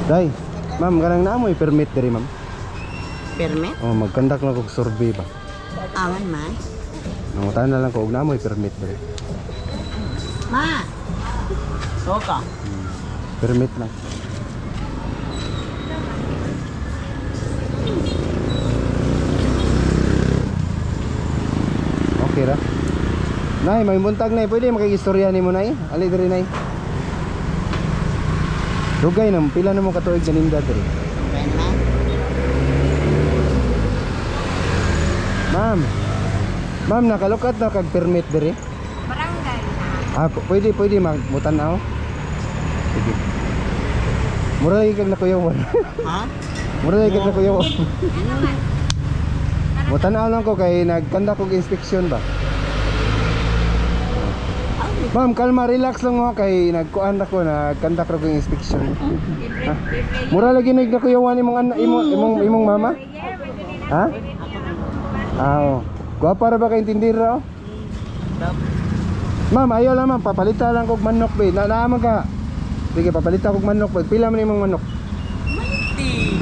Day, ma'am, kanang naa mo'y permit diri, ma'am. Permit? Oh, mag-conduct lang kog survey ba. Awan man. Nangutan na lang ko og naa mo'y permit diri. Ma. Soka. Permit lang. Okay ra. Nay, may buntag, nay. Pwede makikistorya nimo, nay. Ali diri, nay. Dugay na, pila na mo katuig ganinda diri. Okay naman. Ma'am. Ma'am, nakalukat na kag permit diri. Barangay. Ah, pwede pwede magmutan-aw. Sige. Mura lagi kag nakuyawan. Ha? Mura lagi kag nakuyawan. Ano man? Mutan-aw lang ko kay nagkanda kog inspection ba. Ma'am, kalma, relax lang mo kay nagkuan ako, nagkanda ko og inspection. Every, every Mura lagi nag nakuyawan imong anak, imong imong imong mama? year, may ganun Ha? Ah, oh. Gwapa ra ba kay intindira oh? Ma'am, ayaw lang ma'am, papalita lang kog manok be. Na naaman ka. Sige, papalita kog manok be. Pila man imong manok?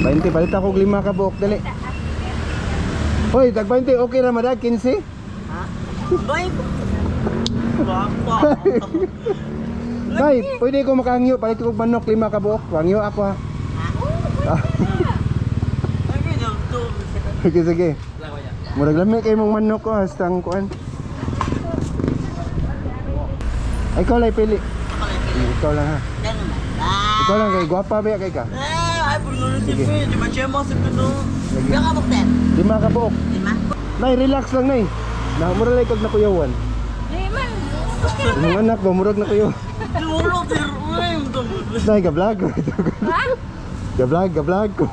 20. 20, palita kog lima ka buok dali. Hoy, tag 20 okay ra madag 15. Ha? Bay. Bapa. Tay, pwede ko makangyo, palit kog manok lima ka buok. Wangyo ako ha. Sige, sige. Murag lami kay mong manok ko hasta ang kuan. Ay, ikaw lang pili. Ikaw lang ha. Ganun man. Ah. Ikaw lang kay gwapa ba kay ka? Eh, ay, puno na si Sige. Fe. Di ba siya mo si Puno? Lagi. Kaya ka bukten? Lima ka buok. Lima? Nay, relax lang nay. Na mura lang kag nakuyawan. Di man. Imong anak ba murag nakuyawan. Dulo, sir. Uy, Nay, ga-vlog. Ha? Ga-vlog, ga-vlog ko.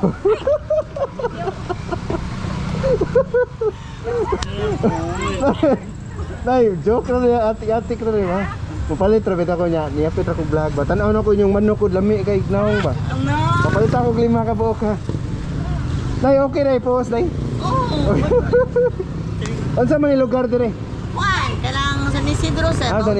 Nay, joke ra niya, atik-atik ra niya. Mapalit ra bitaw ko niya, niyapit ra ko vlog ba. Tan-aw na ko inyong manok ko lami kay naong ba. Ano? Papalit ako og lima ka buok ha. Nay, okay ra i-post nay. Oo. Unsa man ni lugar dire? Why? Kailangan San Isidro, sir. Ah, San